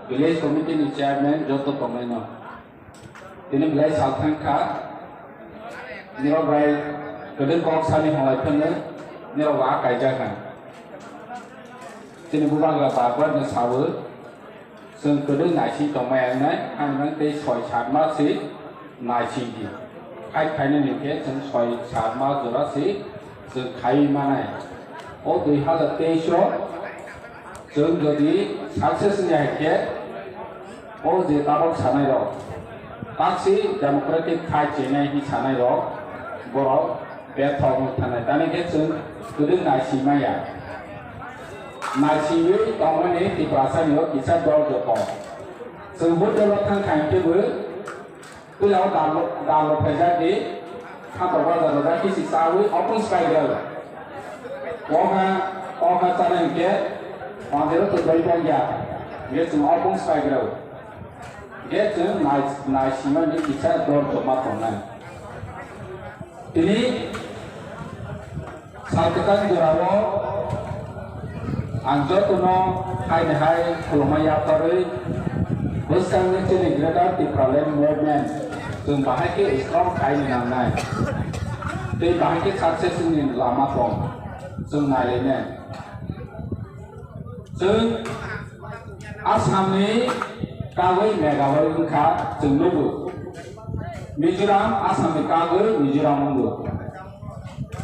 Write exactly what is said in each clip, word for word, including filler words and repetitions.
Village committee ni chairman joto tongnaino. Tini belai salthang kha. Nirok bai kwdwng kok sani hwnlai phano nirok ba kaijak kha. Tini bubagra bar bar no sawo. Chwng kwdwng naising tongmaya wngnai, ang nang tei soi sat ma se naising di. Khai khainani khe chwng soi sat ma jora se chwng khaiwi manai. O dui hazar teis o chwng jodi success wngya hai khe, o je tabok sanai rok, taksi democratic khai chenai hi sanai rok, borok bethok wng thanai. Tani khe chwng kwdwng naising maya. Naisingwi tongmani Tiprasani o kisa dol joto. Chwng bo dolo thang kha hwnkhe bo puila o dal, dal rok phaijak di, thansa bajar rok kisi chawi opung swbai rw. Kokha, kokha chana hwnkhe, mandir to doi bongya. Hwnkhe chwng opung swbai rw. Hwnkhe chwng nai, naisingmani kisa dol joto ma tongnai. Tini Salkwthang jorao ang jotono haini hai khulumma yapharwi bwskangni chini Greater Tipraland Movement chwng bahai khe strong khaini nangnai tei bahai khe success ni lama tong chwng nailainai. Chwng Assamni kagwi Meghalaya wngkha chwng nugo. Mizoram Assamni kagwi Mizoram wngo.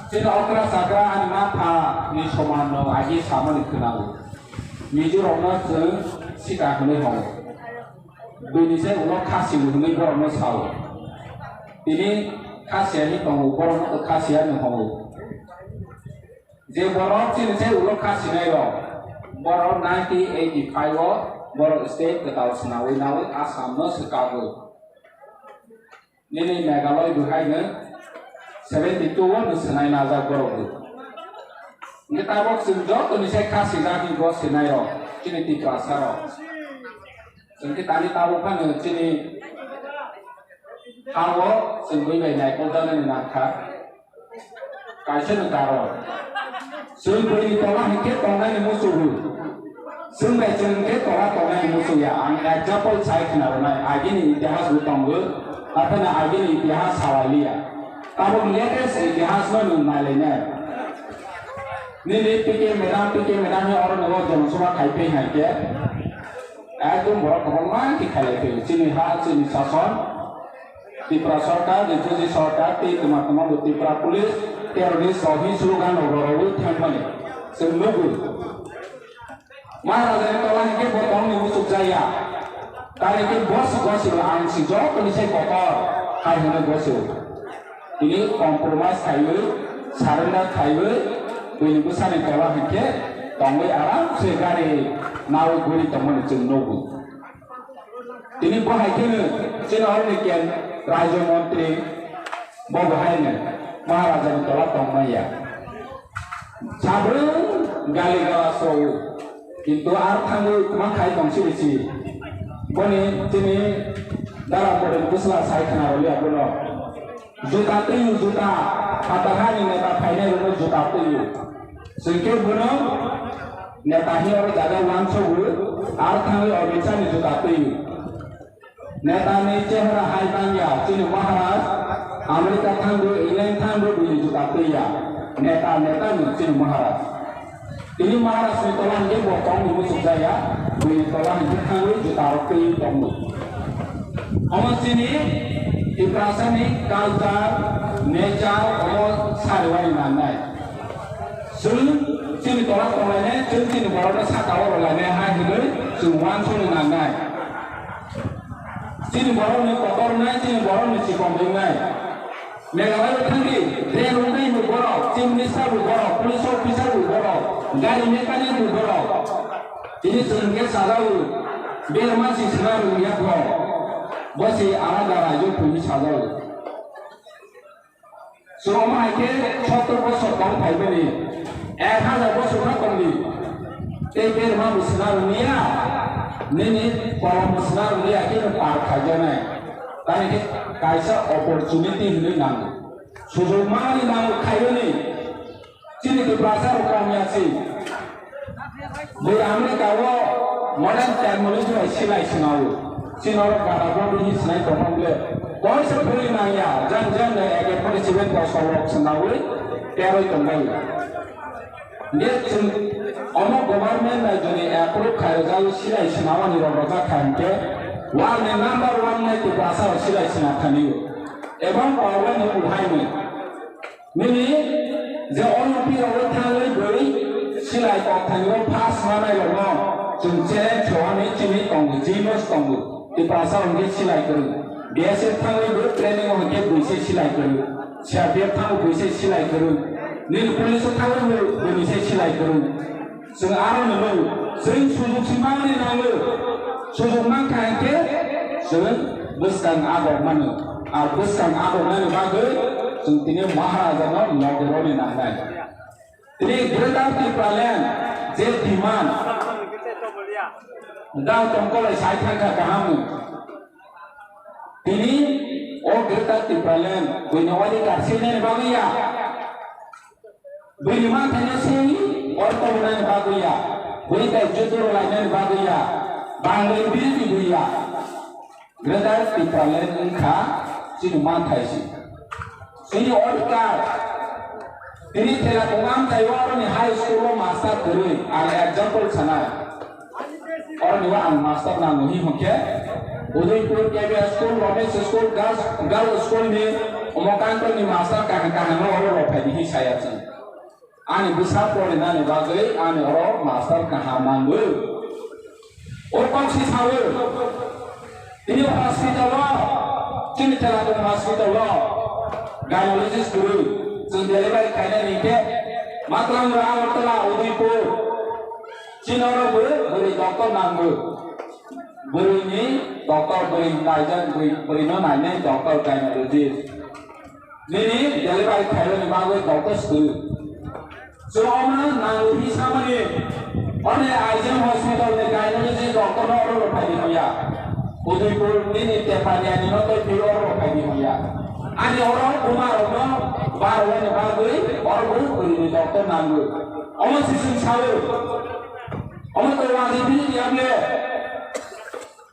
Chini okra chakra ani ma pha ni soman no agi samani khwnao. Mizoram no chwng sita hwnwi hwngo. Bini se ulo khasi hwnwi borok no sao. Tini khasi ani tongo, borok no khasi ani hwngo. Je borok chini se ulo kha sinai rok, borok nineteen eighty-five o borok state kwtal swnawi nawi Assam no swkagwi. Nini Meghalaya bo haino seventy two o no swnai najak borok bo. Hwnkhe tabok chwng joto ni se kha sijak ni bo sinai rok chini Tiprasa rok. Hwnkhe tani tabok phano chini ha o chwng bui bai naikol janani nangkha. Kaisa no daro. Chwng bwrwi tola hinkhe tongnani muchungo. Chwng bai chwng hinkhe tola tongnani muchungya. Ang example sai khna rwnai. Agini itihas bo tongo. Aphano agini itihas salai liya. Tabuk latest itihas no nwng nailainai. Nini P K madam, P K madam ni oro nogo jonosabha khai phai hai khe. Ekdom borok kwbangma khe khailai phai. Chini ha, chini sason. Tripura Sarkar, G P C Sarkar tei twma twma bo Tripura Police terrorist rok hwnwi slogan rok rwwi thangmani chwng nukgo. Maharaja ni tola hinkhe bo tongni muchuk jaya. Tari khe bosi bosi bo ang si joto ni sai kotor hai hwnwi bosi. Tini compromise khaiwi, surrender khaiwi, buini bwsani tola hinkhe tongwi aram se gari nawi guri tongmani chwng nukgo. Tini bo hai kheno chini oroni ken Rajya Montri bo bo haino Maharaja ni tola tong manya. Sabrwng gali gala so, kintu ar thangwi tma khai tong siri si. Boni chini dara boni bwsla sai khna rwliya bono. Juta twiwi juta, phatar hani neta phainai rwno juta twiwi. Chwng khe bono neta hinwi oro jaga uansukgo, ar thangwi Amit Shah ni juta twiwi. Neta ni chehra hai tangya, chini Maharaj, America thangbo, England thangbo, bini juta twiya. Neta, neta ni chini Maharaj. Tini Maharaj ni tola hwnkhe bo tong ni muchuk jaya, bini tola hwnkhe thangwi juta rok twi tongo. Omo chini Tiprasa ni culture, nature, omo sariwani nangnai. Chwng chini tola tonglainai, chwng chini borokno saka o rwlainai hai hwnwi chwng uansukna nangnai. Chini borokni kotor wngnai, chini borokni chikon wngnai. Meghalaya thangdi, train wngnai bo borok, chief minister bo borok, police officer bo borok, gari mechanic bo borok. Tini chwng khe sajao, berma si swnam rwya borok. Bo se alada raijwk thwngwi sajao. Chwng omo hai khe sottor bosor tong phaimani, ek hazar bosor no tongdi. Tei berma bo swnam rwya, nini kolom bo swnam rwya khe no par khaijaknai. Tamni khe kaisa opportunity hinwi nango. Sujok mani nango khaiyoni. Chini Tiprasa rok kong ya si. Bui America o modern technology bai silai swnao. Chini oro gana bo bini sinai tongmani le. Koisa thuli nangya, jang jang de eke forty seven ko solok swnao, teroi tongbai. Nge chwng omo government bai jodi approve khai rwjak silai swnamani rok rwjak kha hwnkhe, world ni number one nai Tiprasa rok silai swnam thani. Ebong power ni uhaini. Nini je Olympic rogo thangwi bui silai kokthani rok first manai rokno chwng challenge khaio hinwi chini tongo, gymnast tongo. Tiprasa hwnkhe silai kwrwi. B S F thangwi bo training o hwnkhe buise silai kwrwi. C R P F thango buise silai kwrwi. Nini police o thangwi bo buise silai kwrwi. Chwng aro nwngo, chwng sujuk si mangni nango. Sujuk mankha hwnkhe chwng bwskang agok mano. Ar bwskang agoknani bagwi chwng tini Maharaja no loge rwni nangnai. Tini Greater Tipraland je demand, dao tongkolai sai thangkha kaham. Tini o Greater Tipraland buino adhikar sinani bagwi ya. Buini manthaino swi ortho rwnani bagwi ya. Bui bai judo rwlainani bagwi ya. Bangwi biridi bui ya. Greater Tipraland wngkha chini manthai si. Chini odhikar. Tini thela tongma amchaio aroni high school o master kwrwi, ang example sanai. Oroni o ang master nango hi hwnkhe, Udaipur K B S school, Ramesh school, girls, girls school ni omo kantor ni master kaham kaham no oro rok phaidi hi saya chwng. Ani bwsa porinani bagwi ani oro master kaham nango. O kok si sawi. Tini hospital o, chini Telatung hospital o, gynecologist kwrwi, chwng delivery khainani hinkhe, Matlamura, Agartala, Udaipur, chini oro bwrwi, bwrwi doctor nango. Bwrwini doctor, bwrwi naijak, bwrwi, bwrwino nainai doctor, gynecologist. Nini delivery khairokni bagwi doctor swi. Chwng omo nango hi samani. One I G M hospital ni gynecologist doctor no oro rok phaidi hoya. Udaipur nini Tepani ani no tei phi oro rok phaidi hoya. Ani oro buma rok no barwani bagwi oro bo kwrwini doctor nango. Omo sisin sawi. Omo to wadi bini yable.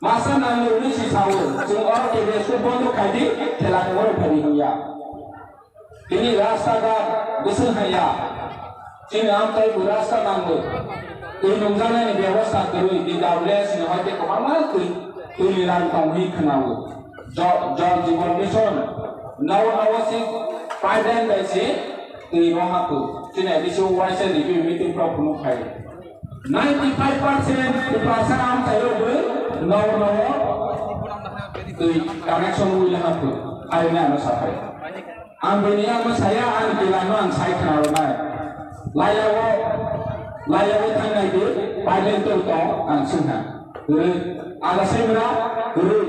Masa nangni hwnwi si sao, chwng oro K B S school bondo khai di, thela ni oro phari hwnya. Tini rasta ghat bwswng haya. Chini amtwi bo rasta nango. Twi nungjaknani bebosta kwrwi, di W S ni hoite kwbangma twi, twi ni rang tong hwnwi khwnao. Jo-, Jal Jeevan Mission, nogo nogo si pipeline bai si twi no hapho. Chini A D C o waisa review meeting rok phunuk khai. Ninety five percent Tiprasa amchaio bwrwi nogo nogo twi connection wngwi laha phuru, haino ano saphai. Ang bini ang saya ang kilano ang sai khna rwnai. Laiyago, laiyago thangnai di, pipeline twi tong ang swngha. Kwrwi, aga semra, kwrwi,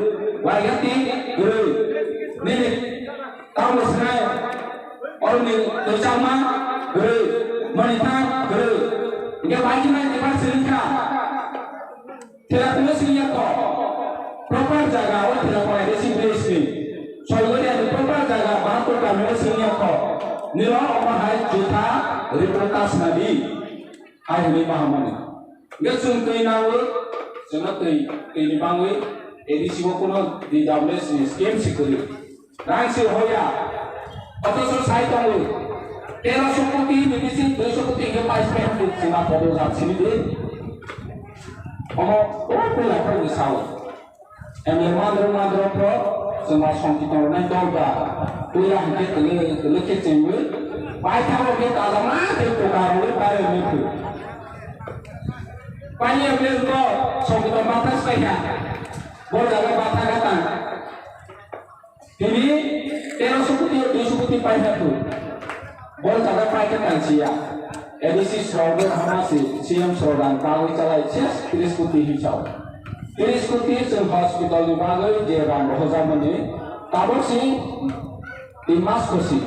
waigati, kwrwi. Nini Tamo swnai, oroni twchakma bwrwi, monithang bwrwi. Hingke bai kheno department wngkha. Thela kuno singya kho. Proper jaga o thela kuno A D C place ni. Solgori ani proper jaga Bahatur kami o singya kho. Nilo omo hai jutha report ta swnadi. Hai hwnwi mahamani. Hingke chwng twi nango, chwngno twi, twini bangwi A D C o kuno D W S ni scheme si kwrwi. Rang si hoya. Othocho sai tongo. Teroso koti ni bising duiso koti hingke pai spend di chwngma podo jat sini di. Omo o pula pura ni sao. M L A mandro mandro pro chwngma songkiton rwnai dol ba. Puila hingke tele, tele khe chengwi. Pai thabo khe tajama khe toka rwi pai rwi phu. Pai M L A ko songkiton batha sai ha. Bo jaga batha gatang. Tini teroso koti o duiso koti paikha tu. Bol jaga paikha tangsiya. A D C srok de hama si C M srok rang bagwi chalai ses tris koti hisab. Tris koti chwng hospital ni bagwi je rang rohorjakmani tabok si tin mas khosi.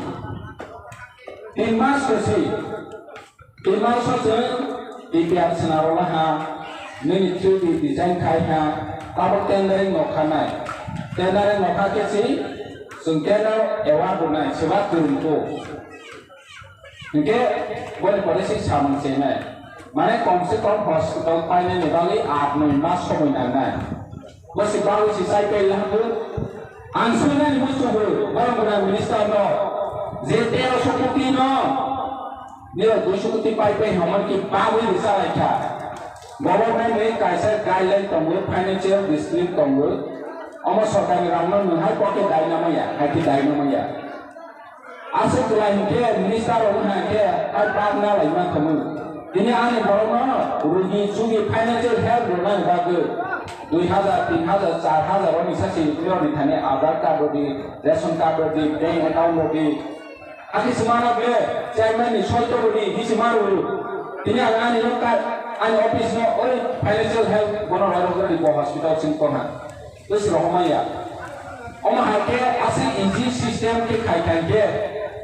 Tin mas khosi. Tei mangso chwng D P R swnaro laha, nini three D design khai ha, abo tendering nokha nai. Tendering nokha khe si chwng tender award rwnai, swbak kwrwngkho. Hinkhe boni pore si samung chenai. Mane kom se kom hospital painani bagwi aat noi mas somoi nangnai. Bosi bagwi si chai pai lahago. Ang swinani muchungo borok gwnang minister no je teroso koti no nirok duiso koti pai pai hwnmani bagwi rwcha lai kha. Government ni kaisa guideline tongo, financial discipline tongo. Omo sorkarni rangno nwng hai poke dai namaya, hai khe dai namaya. Aswk kwlai hinkhe minister rok wngkha hinkhe hai bak na lai ma thangwi. Tini ani borokno rugi chugi financial help rwnani bagwi dui hazar, tin hazar, char hazar rokni sasi rokni thani Aadhaar card rwdi, ration card rwdi, bank account rwdi. Hakhe se mano ble chairman ni soi to rwdi, hisi ma rw. Tini ang ani rok ka, ani office no oi financial help bono rw rwdi bo hospital sing kona. Bwswk rohormaya. Omo hai khe aswk easy system khe khai khai khe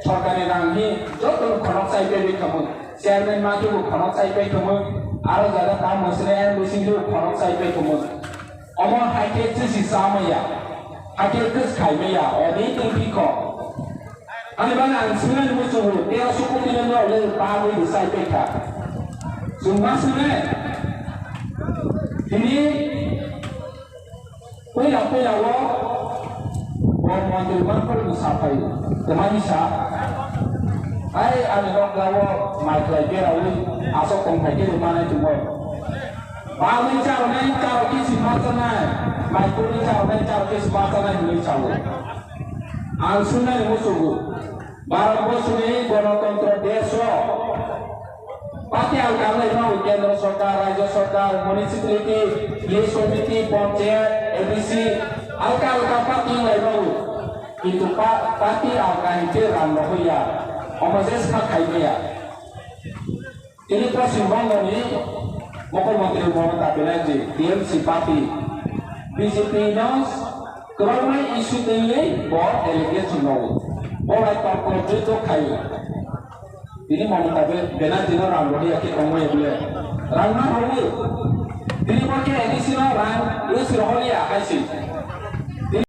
sorkarni rang hi joto no khonok chai pai bai khamung. Chairman ma khe bo khonok chai pai khamung. Aro jaga ta mwswrwng M D C khe bo khonok chai pai khamung. Omo hai khe chisi chamaya. Hai khe kwch khaimaya. Oni tongpi kho. Ani bana ang swinani muchungo tei aswk koti no le bagwi bo chai pai kha. Chwng ma swinai. Tini Puila puila o bo montri manpur ni saphai kwmani sa. Ai ani nokla o mai khlai berawi asok tongthai khe rwmani tongo. Bagwi charwnai charo kisi ma chanai, mai kuri charwnai charo kisi ma chanai hinwi sawo. Ang swinani muchungo. Bharat borsoni Ganatantro desh o party alka wnglaimano, Kendra Sarkar, Rajya Sarkar, Municipality, Village Committee, Panchayat, A D C, alka alka party wnglaimano. Kintu pa-, party alka hinkhe rang rohorya, omo jesa khaimaya. Tini Paschim Bangoni Mukhyamantri Mamata Banerjee, T M C party, B J P no kwbangma issue twiwi bo delegation rwo. Bo bai torko judo khai. Tini Mamata Be-, Banerjee no rang rohorya khe tongmaya bole. Rang ma rwo. Tini bo khe A D C no rang rwsi rohorya hai se.